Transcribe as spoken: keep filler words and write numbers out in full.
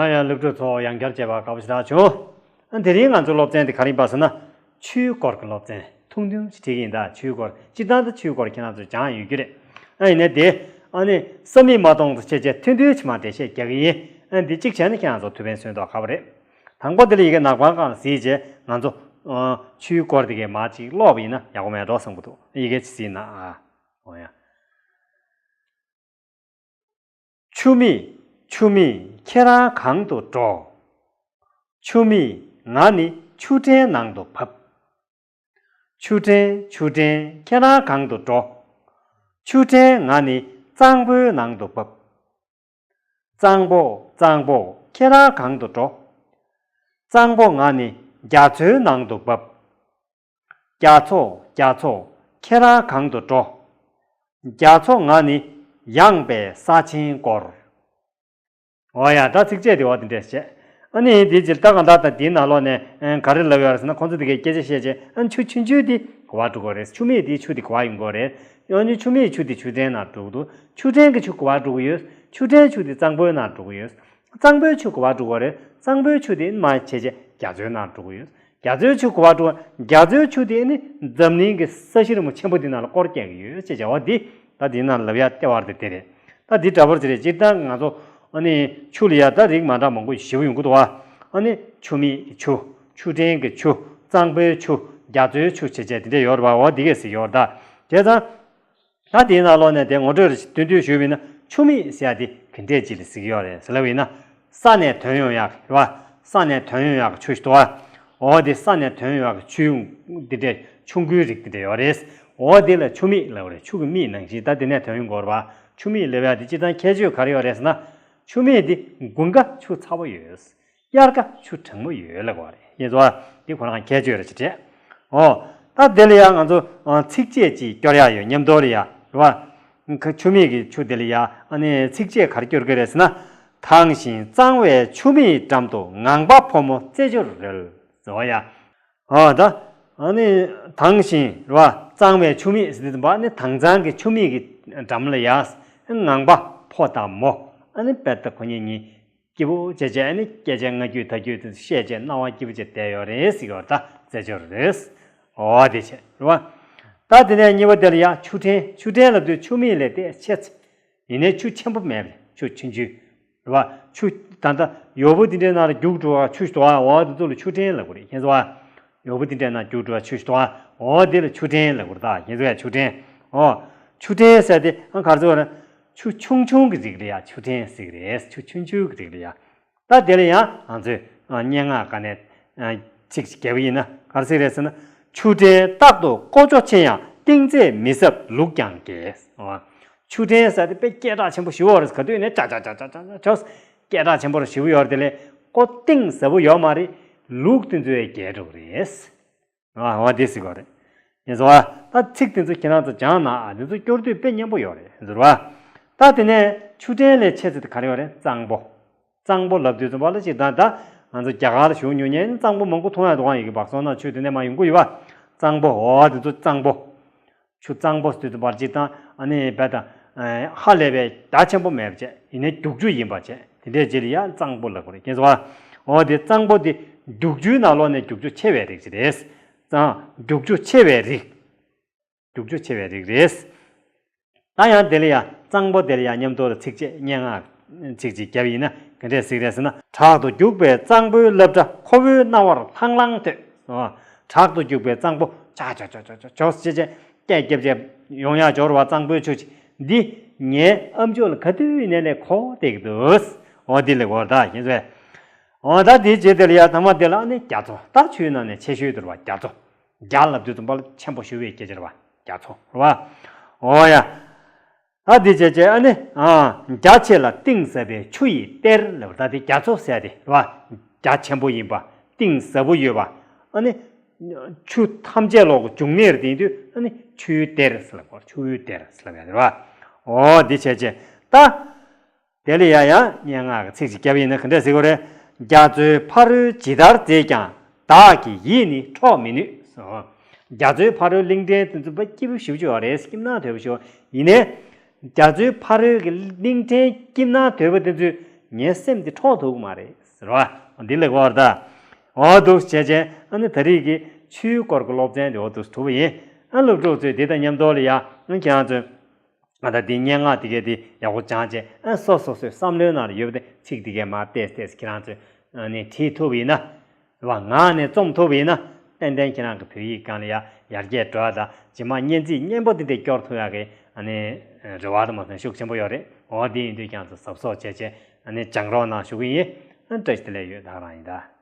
ཡང་སློབ་ཕྲུག་ཚོ་ཡང་བསྐྱར་མཇལ་བར་དགའ་པོ་ཞེ་དྲག་བྱུང་། ཨ་དེ་རིང་ང་ཚོའི་སློབ་ཚན་དེ་ག་རེ་ཡིན་པ་ཟེར་ན། ཆུའི་སྐོར་གྱི་སློབ་ཚན་ཐུང་ཐུང་ཞིག་ཁྲིད་ཀྱི་ཡིན་ད། ཆུའི་སྐོར་སྤྱིར་བཏང་ད་ཆུའི་སྐོར་ཁྱེད་རང་ཚོས་སྦྱངས་ཡོད་ཀྱི་རེད། ཨ་ཡིན་ནའི་དེ་ཨ་ནི་ས་མིག་མ་གཏོང་ཚེ་ཆེ་ཆེ་ཐུང་ཐུང་ཅིག་མར་འགྲེལ་བཤད་རྒྱག་གི་ཡིན། ཨ་འདི་གཅིག་བྱས་ན་ཁྱེད་རང་ཚོ་ཐུགས་ཕན་གསོས་མདོག་ཁ་པོ་རེད། དང་པོ་དེ་ལ་ཡི་གེ་ནག་པང་སྒང་ལ་གཟིགས་བྱས་ང་ཚོ་ཨ་ཆུའི་སྐོར་དེ་གའི་མར་ཅིག་ཀློག་པ་ཡིན་ན་ཡག་པོ་མེད་འགྲོ་བསམ་གྱི་འདུག། ཡི་གེ་ཅིག་གཟིགས་ན་ཨ། འོ་ཡ། ཆུ་མིག། ཆུ་མིག། ཁྱེད་རང་གང་དུ་འགྲོ། ཆུ་མིག། ང་ནི་ཆུ་ཕྲན་ནང་དུ་བབས། ཆུ་ཕྲན། ཆུ་ཕྲན། ཁྱེད་རང་གང་དུ་འགྲོ། ཆུ་ཕྲན། ང་ནི་གཙང་པོའི་ནང་དུ་བབས། གཙང་པོ། གཙང་པོ། ཁྱེད་རང་གང་དུ་འགྲོ། གཙང་པོ། ང་ནི་རྒྱ་མཚོའི་ནང་དུ་བབས། རྒྱ་མཚོ། རྒྱ་མཚོ། ཁྱེད་རང་གང་དུ་འགྲོ། རྒྱ་མཚོ། ང་ནི་ཡངས་པའི་ས་ཆེན་སྐོར། འོ་ཡ། ད་ཚིགས་བཅད་དེ་འོ་དེ་འདྲས་བྱས། ཨ་ནི་དེ་རྗེས་ད་གང་ལྟར་ད་དེའི་ནང་ལོགས་ནས་ཨ་ག་རེ་ལབ་ཡོད་རེད་ཟེར་ན། ཁོང་ཚོ་དེ་གའི་སྐད་ཆ་བཤད་བྱས། ཨ་ཆུ་ཆུང་ཆུང་དེ་ག་པར་འགྲོ་གི་རེད། ཆུ་མིག་དེ་ཆུ་དེ་ག་པར་ཡོང་གི་རེད། ཨ་ནི་ཆུ་མིག་ཆུ་དེ་ཆུ་ཕྲན་ནང་འགྲོ་གི་འདུག། ཆུ་ཕྲན་གྱི་ཆུ་ག་པར་འགྲོ་གི་ཡོད། ཆུ་ཕྲན་ཆུ་དེ་གཙང་པོའི་ནང་འགྲོ་གི་ཡོད། གཙང་པོའི་ཆུ་ག་པར་འགྲོ་གི་རེད། གཙང་པོའི་ཆུ་དེ་མར་བྱས་བྱས་རྒྱ་མཚོའི་ནང་འགྲོ་གི་ཡོད། རྒྱ་མཚོའི་ཆུ་ག་པར་འགྲོ། རྒྱ་མཚོའི་ཆུ་དེ་ནི་འཛམ་གླིང་གི་ས་གཞི་རིལ་མོ་ཆེན་པོ་འདི་ནང་ལ་སྐོར་རྒྱག་གི་ཡོད་ཅེས་བྱ་བ་འདི་ད་འདིའི་ནང་ལ་ལབ་ཡ་ལྟེ་བར་དུ་དེ་རེད། ད་འདི་འདྲ་པོ་ཅིག་རེད། སྤྱིར་བཏང་ང་ཚོ་ཨ་ནི་ཆུ་ལ་ཡ་ད་རིགས་མ་འདྲ་མང་པོ་ཞེ་པོ་ཡོང་གི་འདུག་བ། ཨ་ནི་ཆུ་མིག་ཆུ། ཆུ་ཕྲན་གྱི་ཆུ། གཙང་པོའི་ཆུ། རྒྱ་མཚོའི་ཆུ་བྱས་བྱས་དེ་འདྲས་ཡོད་རེད་བ། འོ་འདི་གས་ཟེར་ཡོད་རེད་ད། བྱས་ཙང་། ད་དེའི་ནང་ལོགས་ནས་དེ་ངོ་སྤྲོད་རེ་ཞིག་སྟོན་དུས་ཞུས་པ་ཡིན་ན། ཆུ་མིག་ཟེར་ཡ་དེ་ག་འདྲས་ཅིག་ལ་ཟེར་གྱི་ཡོད་རེད་ཟེར་ལབ་པ་ཡིན་ན། ས་ནས་ཐོན་ཡོང་ཡག་རེད་བ། ས་ནས་ཐོན་ཡོང་ཡག་གི་ཆུ་ཞིག་འདུག་བ། འོ་དེ་ས་ནས་ཐོན་ཡོང་ཡག་གི་ཆུ་འདི་འདྲས་ཆུང་ཀུའི་རིགས་འདི་འདྲས་ཡོད་རེད། འོ་དེ་ལ་ཆུ་མིག་ལབ་པ་རེད། ཆུ་གི་མིག་ནང་བཞིན་ད་དེ་ནས་ཐོན་ཡོང་གི་ཡོད་རེད་བ། ཆུ་མིག་ལབ་ཡ་དེ་སྤྱིར་བཏང་ཁྱད་ཆོས་ག་རེ་ཡོད་རེད་ཟེར་ན། ཆུ་མིག་དེ་དགུན་ཁ་ཆུ་ཚ་པོ་ཡོད། དབྱར་ཁ་ཆུ་གྲང་མོ་ཡོད་ལབ་དགོས་རེད། ཡིན་ཙང་འདི་ཁོ་རང་ཁྱད་ཆོས་རེད་ཅེས་དྲན། འོ། ད་དེ་ལ་ཡང་ང་ཚོ་ཨ་ཚིགས་བཅད་ཅིག་སྐྱོར་ཡག་ཡོད། མཉམ་དུ་ལ་ཡ་རེད་བ། ཁ་ཆུ་མིག་གི་ཆུ་དེ་ལ་ཡ་ཨ་ནི་ཚིགས་བཅད་ག་རེ་སྐྱོར་གི་རེད་ཟེར་ན། དྭངས་ཤིང་གཙང་བའི་ཆུ་མིག་འགྲམ་དུ་ངང་པ་ཕོ་མོ་རྩེད་འཇོར་རོལ་ཟེར་བ་ཡ། ཨ་ད་ཨ་ནི་དྭངས་ཤིང་རེད་བ། གཙང་བའི་ཆུ་མིག་ཟེར་དུས་ཙམ་པ་ཨ་ནི་དྭངས་གཙང་གི་ཆུ་མིག་གི་འགྲམ་ལ་ཡ་ངང་པ་ཕོ་དང་མོ། ཨ་ནི་དཔེ་ད་ཁོ་གཉིས་གཉིས་སྐྱིད་པོ་བྱས་བྱས་ནི་སྐད་ཆ་ང་རྒྱུད་ད་རྒྱུད་དེ་བཤད་བྱས་སྣང་བ་སྐྱིད་པོ་བྱས་བསྡད་ཡོད་རེད་ཟེར་གྱི་ཡོད་རེད་ད། རྩེད་འཇོར་རོལ། འོ་དེ་བྱས་རེད་བ། ད་དེ་ནས་གཉིས་པ་དེ་ལ་ཡ་ཆུ་ཕྲན། ཆུ་ཕྲན་ལབ་དུས་ཆུ་མིག་ལས་ཏོག་ཙམ་ཆེ་ཙམ། ཡིན་ནའི་ཆུ་ཆེན་པོ་མེད་པ་རེད། ཆུ་ཆུང་ཆུང་རེད་བ། ཆུ་ད་ལྟ་ཡོག་པོ་དེ་འདྲའི་ནང་ལ་རྒྱུག་འགྲོ་བ་ཆུ་ཞིག་འདུག་བ། འོ་དེ་ཚོ་ལ་ཆུ་ཕྲན་ལབ་དགོས་རེད། ཁྱེད་ཚོ་བ། ཡོག་པོ་དེ་འདྲའི་ནང་རྒྱུག་འགྲོ་བ་ཆུ་ཞིག་འདུག་བ། འོ་དེ་ལ་ཆུ་ཕྲན་ལབ་དགོས་རེད་ད། ཁྱེད་ཚོ་བས་ཆུ་ཕྲན། འོ། ཆུ་ཕྲན་ཟེར་དེ་ཨ་ག་རེ་ཟེར་བ་རེད། ཆུ་ཆུང་ཆུང་གི་རིགས་རེད་ཡ། ཆུ་ཕྲན་ཟེར་གི་རེད། ཆུ་ཆུང་ཆུང་གི་རིགས་རེད་ཡ། ད་དེ་ལ་ཡང་ང་ཚོས་ཨ་སྙན་ངག་སྒང་ནས་ཨ་ཚིག་ཅིག་བརྒྱབ་པ་ཡིན་ན་ག་རེ་ཟེར་རེད་ཟེར་ན། ཆུ་ཕྲན་རྟག་ཏུ་ཀོ་ཅོ་ཆེ་ཡང་གཏིང་ཚད་མི་གཟབ་ལུག་ཀྱང་རྒྱས། ཨ་ཆུ་ཕྲན་ཟེར་དེ་དཔེ་སྐད་གྲགས་ཆེན་པོ་ཞེ་པོ་ཡོད་རེད། ག་དུས་ནས་ཅག་ཅག་ཅག་ཅག་ཅག་ཅག་སྐད་གྲགས་ཆེན་པོ་ཞེ་པོ་ཡོད་རེད། དེ་ལས་ཀོ་གཏིང་ཟབ་པོ་ཡོད་མ་རེད། ལུག་དེ་ཚོས་རྒྱས་འགྲོ་གི་རེད། ཨ་འོ་དེ་ཟེར་གི་རེད། ཡིན་ཟེར་བ། ད་ཚིག་དེ་ཚོ་ཁྱེད་རང་ཚོ་སྦྱངས་ན་ཨ་དེ་ཚོ་སྐྱོར་དུས་དཔེ་སྙན་པོ་ཡོད་རེད་ཟེར་བ། ད་དེ་ནས་ཆུ་ཕྲན་ལས་ཆེ་ཚད་དེ་ག་རེ་ཡོད་རེད། གཙང་པོ། གཙང་པོ་ལབ་དུས་ཙམ་པ་ལ་ཅིག་ད་ད་ང་ཚོ་རྒྱ་གར་ལ་བཞུགས་མྱོང་མཁན་གཙང་པོ་མང་པོ་མཐོང་ཡ་འདུག་ག་ཡི་གེ་བག་སོང་ན་ཆུ་དེ་ནས་མར་ཡོང་གི་ཡོད་པ། གཙང་པོ། འོ་དེ་ཚོ་གཙང་པོ། ཆུ་གཙང་པོ་ཟེར་དུས་ཙམ་པ་ལ་ཅིག་ད་ཨ་ནི་དཔེ་ད་ཧ་ལས་པའི་རྒྱ་ཆེན་པོ་མེད་པ་བྱས། ཡིན་ནའི་རྒྱུག་ཆུ་ཡིན་པ་བྱས། དེ་འདྲའི་རྗེས་ལ་ཡང་གཙང་པོ་ལབ་དགོས་རེད། ཁྱེད་ཚོ་བ། འོ་དེ་གཙང་པོ་དེ་རྒྱུག་ཆུའི་ནང་ལོགས་ནས་རྒྱུག་ཆུ་ཆེ་བའི་རིགས་ཅིག་རེད། གཙང་། རྒྱུག་ཆུ་ཆེ་བའི་རིགས། རྒྱུག་ཆུ་ཆེ་བའི་རིགས་རེད། ད་ཡང་དེ་ལ་ཡང་གཙང་པོ་དེ་ལ་ཡང་མཉམ་དུ་ལ་ཚིགས་བཅད་སྙན་ངག་ཚིག་ཅིག་བརྒྱབ་ཡིན་ན་ག་འདྲས་ཟེར་གི་རེད་ཟེར་ན། དྲག་ཏུ་རྒྱུག་པའི་གཙང་པོའི་རླབས་སྒྲ་ཁོ་བོའི་རྣ་བར་ལྷང་ལྷང་ཐོས། ཨོ། དྲག་ཏུ་རྒྱུག་པའི་གཙང་པོ་ཅག་ཅག་ཅག་ཅག་ཅག་ཅག་ཅེས་བྱས་སྐད་རྒྱབ་བྱས་ཡོང་ཡག་འབྱོར་བ་གཙང་པོའི་ཆུ་ཅིག་འདི་ངའི་ཨམ་ཅོག་ལ་ག་དུས་ཡིན་ནའི་ལས་གོ་བསྡད་ཀྱི་འདུག། ཨོ་འདི་ལས་གོ་ད་ཡིན་ཟེར། ཨོ་ད་འདི་རྗེས་དེ་ལ་ཡ་ཐ་མ་དེ་ལ་ཨ་ནི་རྒྱ་མཚོ། ད་ཆུའི་ནང་ནས་ཆེ་ཤོས་དེ་རེད་བ། རྒྱ་མཚོ། རྒྱ་ལབ་དུས་ཙམ་པ་ལ་ཆེན་པོ་ཞེ་པོའི་སྐད་ཆ་རེད་བ། རྒྱ་མཚོ་རེད་བ། ཨོ་ཡ། ད་འདི་བྱས་བྱས་ཨ་ནི་ཨ་རྒྱ་ཆེ་ལ་གཏིང་ཟབ་པའི་ཆུ་ཡི་གཏེར་ལབ། ད་དེ་རྒྱ་མཚོ་ཟེར་དེ་རེད་བ། རྒྱ་ཆེན་པོ་ཡིན་པ། གཏིང་ཟབ་པོ་ཡོད་པ། ཨ་ནི་ཆུ་ཐམས་ཅད་ལོག་གི་འབྱུང་གནས་རེད། དེ་ཡིན་དུས་ཨ་ནི་ཆུའི་གཏེར་ཟེར་ལབ་དགོས། ཆུའི་གཏེར་ཟེར་ལབ་ཡ་རེད་བ། ཨོ་འདི་བྱས་བྱས་ད། དེ་ལ་ཡ་ཡང་སྙན་ངག་གི་ཚིག་ཅིག་བརྒྱབ་ཡིན་ན་ག་འདྲས་ཟེར་དགོས་རེད། རྒྱ་མཚོའི་ཕ་རོལ་ཇི་ལྟར་འཛེགས་ཀྱང་བདག་གི་ཡིད་ནི་འཕྲོག་མི་ནུས། རྒྱ་མཚོའི་ཕ་རོལ་གླིང་ཕྲན་དེ་ཚོ་དཔེ་སྐྱིད་པོ་ཞེ་པོ་ཅིག་ཡོད་རེད། སྐྱིད་སྣང་དོད་པོ་ཞིག་ཡོད། ཡིན་ནའི་རྒྱ་མཚོའི་ཕ་རོལ་གྱི་གླིང་ཕྲན་སྐྱིད་སྣང་དོད་པོ་དེ་ཚོས་ ངའི་སེམས་འདི་འཕྲོག་ཐུབ་ཀྱི་མ་རེད་ཟེར་བ། འདི་ལ་གོ་བར་ད། འོ་འདུག་བྱས་བྱས་ཨ་ནི་ད་རེས་ཀྱི་ཆུའི་སྐོར་གྱི་སློབ་ཚན་དེ་འོ་འདུག་གྲུབ་པ་ཡིན། ཨ་སློབ་ཕྲུག་ཚོས་འདི་དང་མཉམ་དུ་ལ་ཡ་ཨ་ཁྱེད་རང་ཚོས། ང་ད་འདི་སྙན་ངག་དེ་གའི་དེ་ཡག་པོ་སྦྱངས་བྱས་ཨ་སོ་སོ་སོའི་བསམ་བློའི་ནང་ལ་ཡོད་པ་དེ་ཚིག་དེ་གའི་མར་ཏེས་ཏེས་ཁྱེད་རང་ཚོས་ཨ་ནི་བྲིས་ཐུབ་པ་ཡིན་ན། རེད་བ། ངག་ནས་རྩོམ་ཐུབ་པ་ཡིན་ན། ཏན་ཏན་ཁྱེད་རང་གི་བོད་ཡིག་སྒང་ལ་ཡ་ཡར་རྒྱས་འགྲོ་བ་དང་རྗེས་མ་སྙན་ཚིག་སྙན་པོ་དེ་འདྲ་སྐྱོར་ཐུབ་ཡག་གི་ཨ་ནི་རེ་བ་དང་མ་སོང་ཤུགས་ཆེན་པོ་ཡོད་རེད། འོ་དེ་ཡིན་དུས་ཁྱེད་རང་ཚོ་གཟབ་གཟབ་བྱས་བྱས་ཨ་ནི་སྦྱང་རོགས་གནང་ཞུ་གི་ཡིན། ཨ་བཀྲ་ཤིས་བདེ་ལེགས་ཡོད་ད་ག་རང་ཡིན་ད།